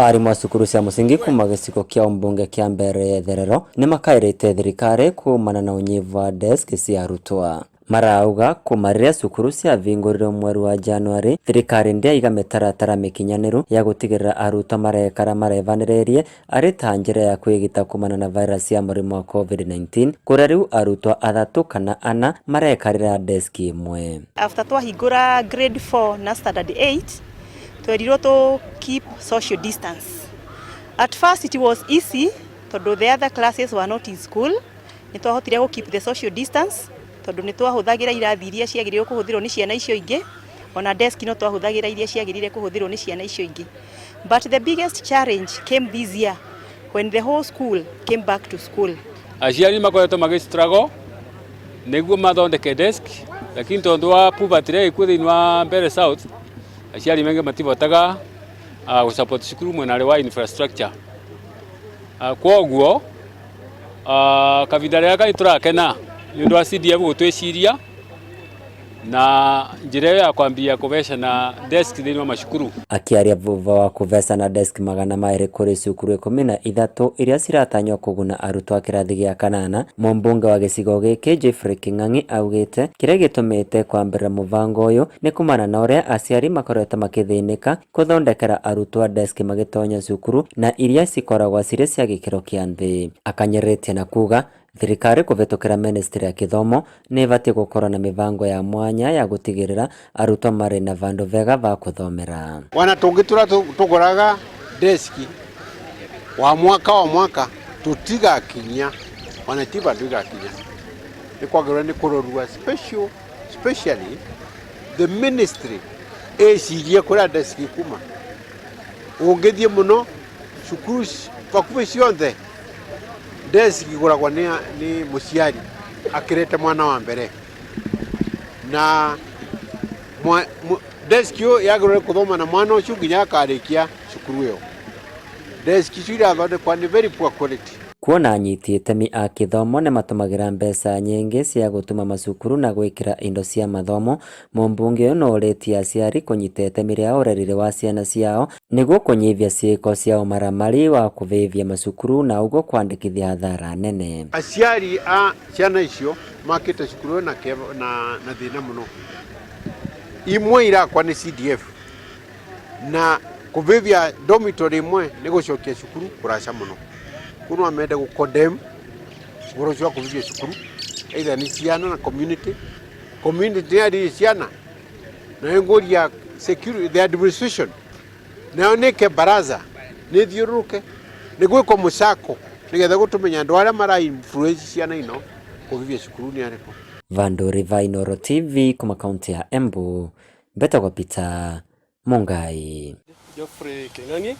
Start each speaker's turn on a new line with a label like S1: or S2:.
S1: Arimũ a cukuru cia mũcingi kuma gĩcigo kĩa ũmbunge kĩa Mbeere Therero nĩmakaĩrĩte thirikari kumana na ũnyivu wa desk cia arutwo. Marauga kuma rĩrĩa cukuru ciahingũrirwo mweri wa Januarĩ, thirikari ndĩaiga mĩtaratara mĩkinyanĩru ya gũtigĩrĩra arutwo marekara marevanĩrĩirie arĩ ta njĩra ya kwĩgita kumana na virus ya mũrimũ wa COVID-19 kũrĩa rĩu arutwo athatũ kana ana marekarĩra desk ĩmwe.
S2: After twahingũra grade 4 na standard 8, twerirwo to keep social distance. At first it was easy tondũ the other classes were not in school. Nĩ twahotire gũ keep the social distance tondũ nĩ twahũthagĩra irathi iria ciagĩrĩirwo kũhũthĩrwo nĩ ciana icio ingĩ, ona desk no twahũthagĩra iria ciagĩrĩire kũhũthĩrwo nĩ ciana icio ingĩ. But the biggest challenge came this year when the whole school came back to school.
S3: Aciari makoretwo magĩ struggle nĩguo mathondeke desk, lakini tondũ wa poverty ĩrĩa ĩkuo thĩinĩ wa Mbeere South, aciari maingĩ matibotaga gũ support cukuru mwena wa infrastructure. Kwoguo kavinda rĩrĩa nĩ tũrakena nĩ ũndũ wa CDF gũtwĩciria na njĩra ĩyo ya kwambia kũvecana desk thĩinĩ wa macukuru.
S1: Akĩaria thutha wa kũvecana desk 200 kũrĩ cukuru 13 iria ciratanywo kũguna arutwo a kĩrathi gĩa kanana, mũmbunge wa gĩcigo gĩkĩ Geoffrey King'ang'i augĩte kĩrĩa gĩtũmĩte kwambĩrĩria mũbango ũyũ nĩ kumana na ũrĩa aciari makoretwo makĩthĩnĩka kũthondekera arutwo desk magĩtonya cukuru na iria cikoragwo cirĩ cia gĩkĩro kĩa thĩ. Akanyĩrĩtie na kuga thirikari kũvĩtũkĩra ministry ya gĩthomo nĩ ĩbatiĩ gũkorwo na mĩbango ya mwanya ya gũtigĩrĩra arutwo marĩ na vandũ vega va kũthomera.
S4: Wana tũngĩ tũrĩa tũgũraga deski wa mwaka wa mwaka tũtigakinya, ona ti bandũ igakinya, nĩ kwagĩrĩirwo nĩ kũrorua specially the ministry ĩcirie kũrĩa deski kuma. Ũngĩthiĩ mũno cukuru bakubĩ ciothe desk igũragwo nĩ mũciari akĩrĩte mwana wa mbere, na desk ĩyo yagĩrĩirwo kũthoma na mwana ũcio nginya akarĩkia cukuru ĩyo. Desk icio irathondekwa nĩ very poor quality.
S1: Kuona anyiti itemi a gĩthomo nĩmatũmagĩra mbeca nyingĩ cia gũtuma macukuru na gwĩkĩra indo cia mathomo, mũmbunge ũyũ nĩorĩtie aciari kũnyita itemi rĩa ũreri wa ciana ciao nĩguo kũnyihia ciĩko cia ũmaramari wa kũvĩvia macukuru na ũguo kwandĩkithia hathara nene.
S4: Aciari a ciana icio makĩte cukuru ĩyo na thĩna mũno. Imwe irakwa nĩ CDF na kũvĩvia dormitory ĩmwe nĩ gũcokia cukuru kũraca mũno. Kũu no mende gũ condemn ũhoro ũcio wa kũvĩvia cukuru either nĩ ciana na community. Community nĩ yarĩirie ciana na nĩngũria security, the administration nayo nĩke baraza nĩthiũrũrũke nĩ gwĩkwo mũcako nĩgetha gũtũmenya andũ arĩa mara influence ciana ino kũvĩvia cukuru nĩ arĩkũ.
S1: Vandũ va Inooro TV kuma kaunti ya Embu, mbetagwo Peter Mungai.
S5: Geoffrey King'ang'i.